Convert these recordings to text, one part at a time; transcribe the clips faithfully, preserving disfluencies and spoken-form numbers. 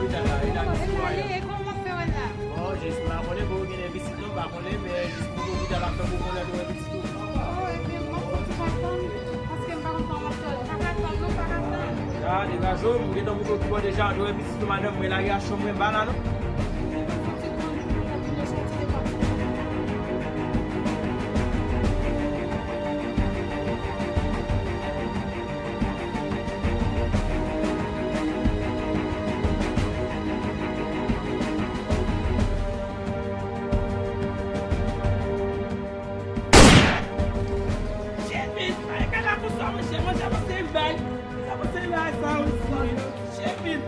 Bon, jis m pa konnen pou ou gen pitit non, m pa konnen, men jis pou lopital ap fè pou konnen ou wè pitit ou. Oh, ebyen, m ap fouti pa tann, paske m pa konn sa m ap fè. Pa ka tann non, pa ka tann. Ah, degaje w, m gentan pou okipe w deja, ou wè pitit ou, madanm, mwen lage a chanm mwen, m pa la non. Chèpit, ay, kaka pou sa, monchè, monchè, monchè, bay. Sa monchè, bay, sa, monchè. Chèpit.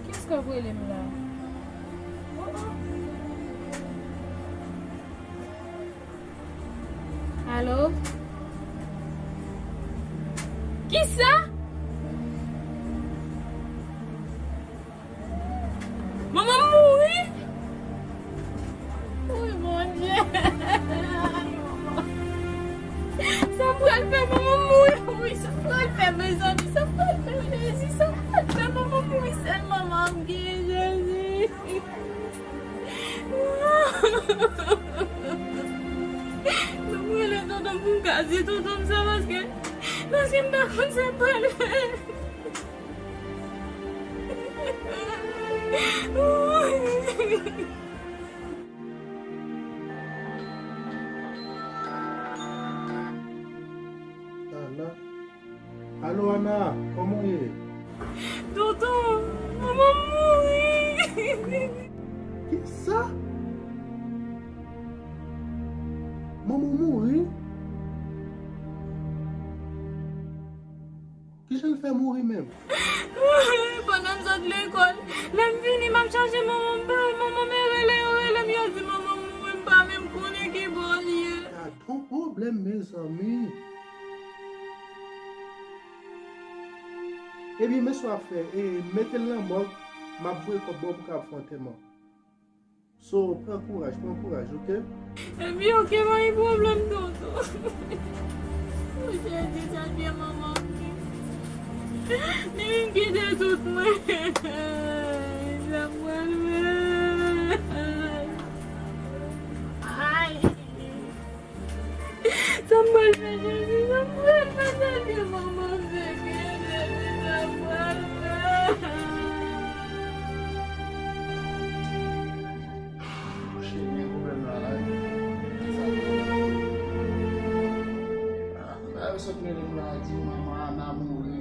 Kiyès k ap rele m la? Alo? Kisa? Manman m mouri? Wi, Bondye. Sa m pral fè, manman m mouri? Wi, sa m pral fè, mezanmi? Sa m pral fè, Jezi? Sa m pral fè, manman m mouri? Sèl manman m gen, Jezi. Mwen rele tonton m pou m ka di tonton m sa, paske, paske m pa konn sa m pral fè. Ana. Alo, Ana, kòman w ye? Tonton, manman m mouri. Kisa? Manman w mouri? Kijan l fè mouri menm? Pandan m sot lekòl, lè m vini, m ap chache manman m, m pa wè manman m, e rele yo rele m, yo di manman m mouri, m pa menm konnen ki bò l ye. Gadon pwoblèm, mezanmi. Ebyen, men sa w ap fè, e, mete l nan mòg, m ap voye kòb ba w pou w ka fè antèman. So, pran kouraj, pran kouraj, oke? Ebyen, oke, pa gen pwoblèm, tonton. Monchè, di sa byen, manman. Li vin kite tout mwen. Sa mwen menm. Ay. Sa m pral fè, Jezi? Sa m pral fè? Sa m pral fè? Manman m seke, Jezi, sa m pral fè? Cheri, gen pwoblèm la, la. Sa m gen? Ah, la, yo sot rele m la, di manman Ana mouri.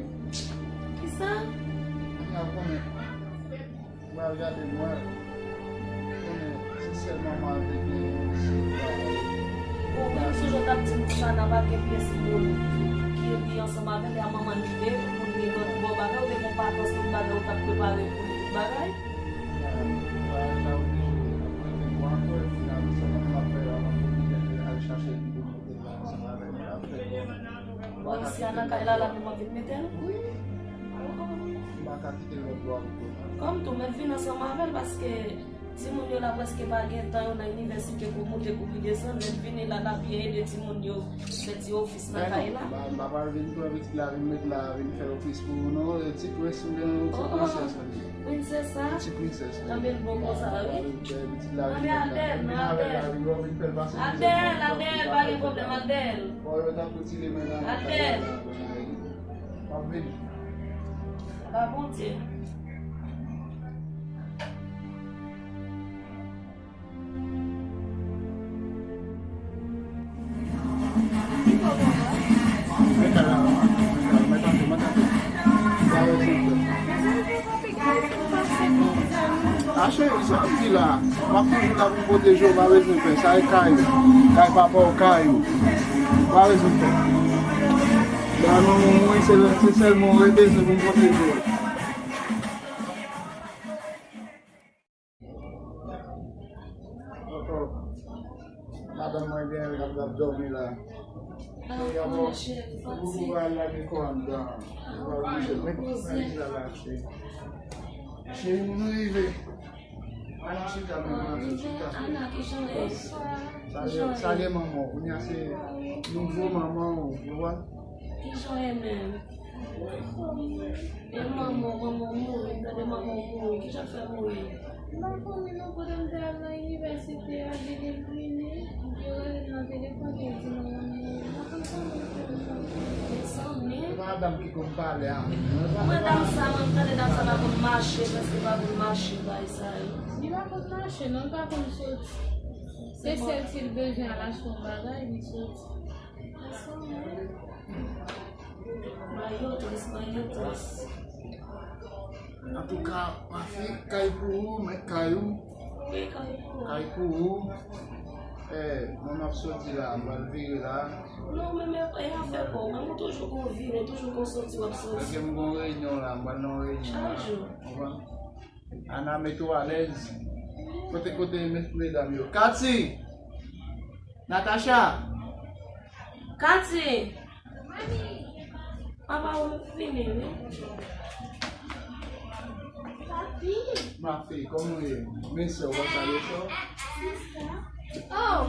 Kisa? Ana konnen. Mwen al gade mwen, konnen se sèl manman l te gen yon sèl bagay. Bon, wi, m sonje w t ap di m konsa, nan pa gen pyès moun ki li ansanm avè l, e a manman l li te, moun li lòt bò bagay, ou te gen patans tout bagay, ou t ap prepare pou li tout bagay. Bagay sa oblije rete pou ankò, epi la, sèlman m ap fè, m ap oblije al chache li pou l pote l ansanm avè m, l ap fè kòm. Bon, isi a nan kay la, la menm w ap vin mete l? Wi. M pa ka kite l lòt bò a ankò. Kòm tou, mèt vin ansanm avè l, paske timoun yo la prèske pa gen tan yo nan inivèsite pou moute, pou li desann. Mèt vini la, l ap byen ede timoun yo fè ti ofis nan kay la. M pa, m pa pral vin pran pitit la, vin met la, vin fè ofis pou ou, non. E ti prens ou byen ti prensès ou ye. Prinsès sa? Ti prinsès, wi. Tanbe l bon konsa, wi. Pitit la vin met la. Vin avè l la, vin fè l pase. Al dèyè l, al dèyè l, pa gen pwoblèm, al dèyè l. Bon, yo tankou ti lemon nan. Al dèyè l. M ap vini. Ba Bondye. A cheri, sa m di la, m ap toujou la pou m pwoteje w, pa bezwen pè, sa e kay ou, kay papa w, kay ou, pa bezwen pè. Lè manman w mouri, se, se sèlman w rete, se pou m pwoteje w. Madanm mwen gen, l ap dòmi la. Cheri, a bon, ou poko pral lage kò anndan. Ou pral bouje, men valiz la la, cheri. Cheri, nou rive. Al chita, men, al chita. Ana, kijan w ye? Salye, salye manman w. Kounye a se nouvo manman w, ou wè? Kijan w ye menm? E manman w, manman w mouri, m tande manman w mouri. Kijan l fè mouri? M pa konnen non, pandan m te al nan inivèsite a, gen de vini, yo rele m nan telefòn, yo di manman m mouri. M pa konn sa m fè. Mezanmi. E pa dam ki konn pale a. Mwen dam sa, mwen tande dam sa pa konn mache, prèske pa konn mache, bay sa yo. Li pa konn mache, non, li pa konn soti. Se sèl si l bezwen al achte yon bagay, li soti. Mwen yo tris, mwen yo tris. Antouka, ma fi, kay pou ou, men kay ou. Wi, kay pou ou. Kay pou ou. Eh, mwen m ap soti la, m pral vire la. Non, men, men, e afè pa w, men ou toujou gon vire, ou toujou gon soti, w ap soti. Paske m gon reyinyon la, m pral nan yon reyinyon la. Chak jou. Konprann? Ana, mete w alèz. Kote, kote mes-, medam yo? Kati! Natacha! Kati! Papa ou vini, wi. Papi! Ma fi, kòman w ye? Men sè w, w ap salye sè w? Sista. Oh!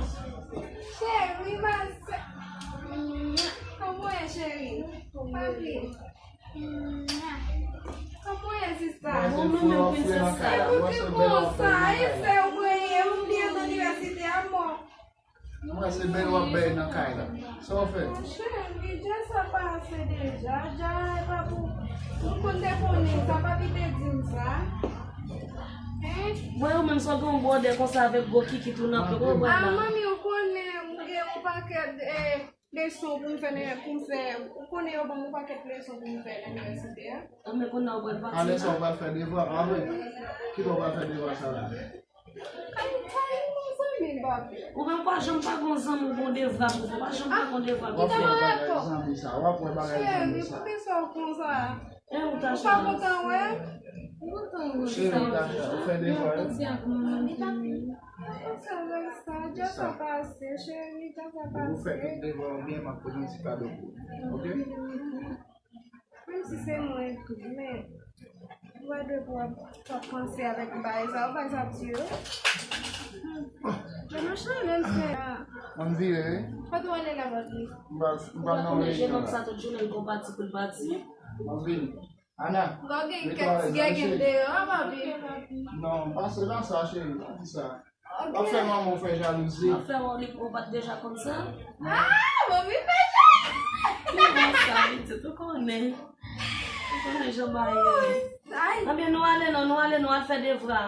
Cheri, ma sè. Kòman w ye, cheri? Papi. Kòman w ye, sista? Bon, nou menm, princess sa. E pou ki bon sa? E sè w mwen ye, ou bliye nan inivèsite a, mò. Mwen se bèl w ap bèl nan kay la. Sa w fè? Monchè, li dja sa pase deja. Dja, e pa pou, m konn te konnen sa, papi te di m sa. Hein? Mwen, ou menm, sa w gen yon bwòdè konsa avèk gwo kikit ou nan pye, ou wè la. A, manmi, ou konnen, m gen yon pakèt, eh, leson pou m fè nan, pou m fè, ou konnen yo ban m yon pakèt leson pou m fè nan inivèsite a. Anben, kounye a ou pral pati la? Alè sa ou pral fè devwa, pa vre? Kilè ou pral fè devwa sa la? Kay, kay, gon zanmi, papi. Ou menm pa janm pa gon zanmi ou gon devwa pou fè, pa janm pa gon devwa pou fè. W ap wè bagay zanmi sa, w ap wè bagay zanmi sa. Cheri, poukisa w konsa? E ou, Tacha? Ou pa kontan wè? M kontan wè. Cheri, Tacha, ou fè devwa yo? Sa, sa pase, cheri, sa, sa pase. Ou fè tout devwa yo byen, m ap pote yon ti kado pou ou. Oke? Menm si se mwen tou, men ou pa dwe pou w ap, w ap panse avèk bagay sa, ou bagay sa ap tiye w. Men non, cheri, menm si. Ann vire, wi. Kote w ale la, papi? M pral, m pral nan reyinyon la. Ou pa konnen jenòm sa tout jounen l gon pati pou l pati? Ann vini. Ana, mete w alèz la, cheri. Gagèt deyò, papi. Non, pase nan sa, cheri, pa di sa. W ap fè manman w fè jalouzi. W ap fè wè li, ou pa t deja konn sa? Ah, manmi fè jalouzi. Ki wè sa, pitit, ou konnen. Ou konnen jan bagay yo ye. Anben, nou ale non, nou ale non, al fè devwa.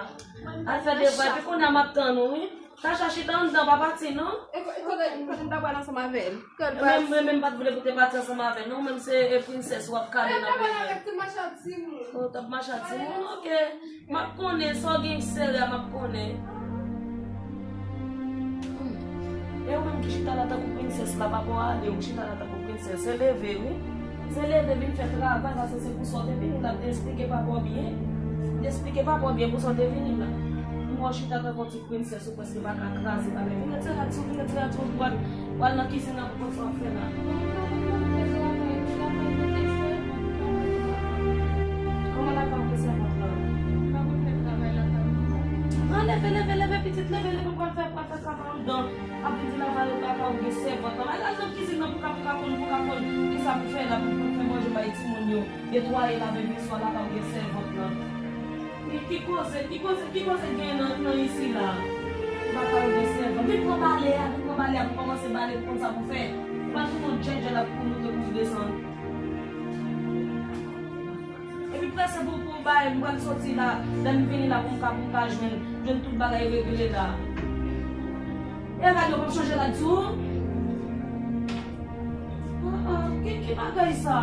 Al fè devwa, epi kounye a m ap tann ou, wi. Tacha, chita anndan, pa pati non. E ko-, e kote, kote m ta pral ansanm avè l? Mwen menm, mwen menm pa t vle pou te pati ansanm avè l non, ou menm se, e, princess w ap kale nan bezwen. Ou t ap mache ak timoun, oke. M ap konnen, sa w gen sere a, m ap konnen. Hmm. E ou menm ki chita la tankou princess la, papa w ale, ou chita la tankou princess, se leve wi. Se leve vin fè travay, paske se pou sa w te vini la, m te esplike papa w byen. M te esplike papa w byen pou sa w te vini la. M wè w chita tankou ti princess, ou prèske pa ka kraze bagay. Vin retire rad sou, vin retire rad sou, ou pral, pral nan kizin nan pou konn sa w ap fè la. Kòman lakay ou gen sèvant la? An, leve, leve, leve, pitit, leve, leve, pral fè, pral fè travay anndan. Ap vin di lakay, lakay ou gen sèvant la. Al, al nan kizin nan pou ka, pou ka konn, pou ka konn kisa pou fè la, pou, pou fè manje bay timoun yo. Netwaye, lave, vin swa lakay ou gen sèvant la. Ki, ki koze, ki koze, ki koze gen nan, nan isi la? Lakay ou gen sèvant. Vin pran bale a, vin pran bale a pou kòmanse bale pou konn sa pou fè. Ou pa tounen yon djèdjè la pou moute pou desann. Epi prese pou, pou bay, m pral soti la, lè m vini la pou m ka, pou m ka jwenn, jwenn tout bagay regle la. E rad yo p ap chanje rad sou ou? Ah, ah, ki, ki bagay sa?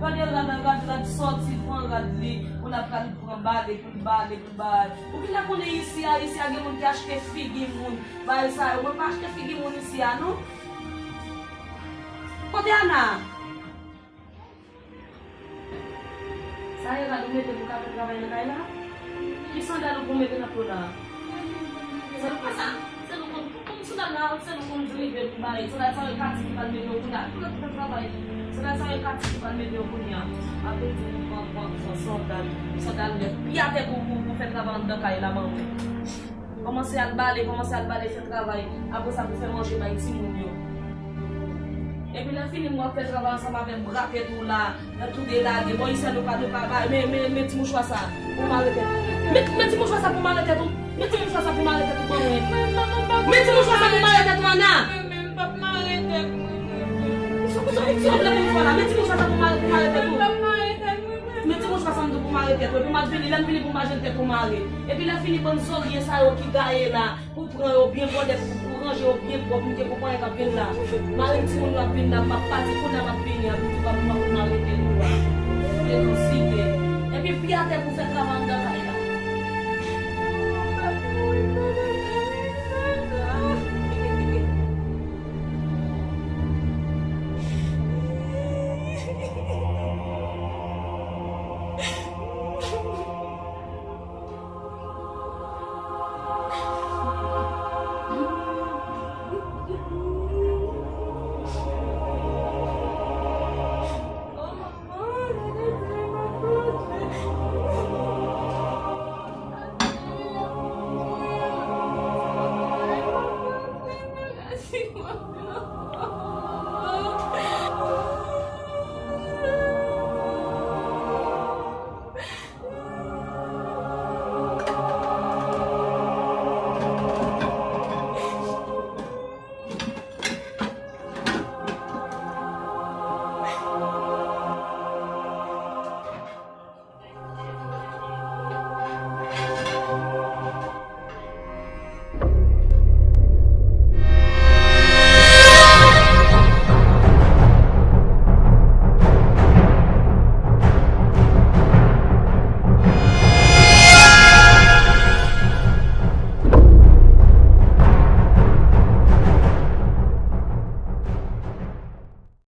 Gade rad, rad, rad soti, pran rad li, pou l ap pral pran bale, pou l bale, pou l bale. Ou genlè konnen isi a, isi a gen moun ki achte figi moun, bagay sa yo. Mwen pa achte figi moun isi a, non. Kote Ana? Sa e rad ou mete pou ka fè travay nan kay la? Ki sandal ou pou mete nan pye w la? Se nou konn sa? Se nou konn, konn sou Sandal, se nou konn drive pou bay. Sandal sa yo kati ki pral mete yo kounye a. Tout lòt fè travay. Sandal sa yo kati ki pral mete yo kounye a. Apre di nou pran pran pran sandal. Sandal nèf. Pi atè pou pou pou fè travay anndan kay la ban mwen. Kòmanse al bale, kòmanse al bale fè travay. Apre sa pou fè manje bay timoun yo. Epi lè fini m w ap fè travay ansanm avè m, brake tou la. Nan tou de lage, bò isit nou pa, nou pa, pa, men, men, men ti mouchwa sa pou mare tèt ou. Men, men ti mouchwa sa pou mare tèt ou. Men ti mouchwa sa pou mare tèt ou ban mwen. Men ti mouchwa sa pou mare tèt ou, Ana. Mwen menm, m p ap mare tèt mwen, mwen menm. Sou, sou, sou vle pou fò la. Men ti mouchwa sa pou mare, pou mare tèt ou. Mwen p ap mare tèt mwen, mwen menm. Men ti mouchwa sa m di w pou mare tèt ou. Epi m ap vini, lè m vini pou m achte tèt ou mare. Epi lè fini, bann zorye sa yo ki gaye la. Pou pran yo byen pwòp, pou, pou ranje yo byen pwòp, m gen konpayi k ap vin la. Mari m timoun yo ap vin la, m ap pati kounye a, m ap vini, ap di pa pou m ap mare tèt ou a. Devan site. Epi pi atè pou fè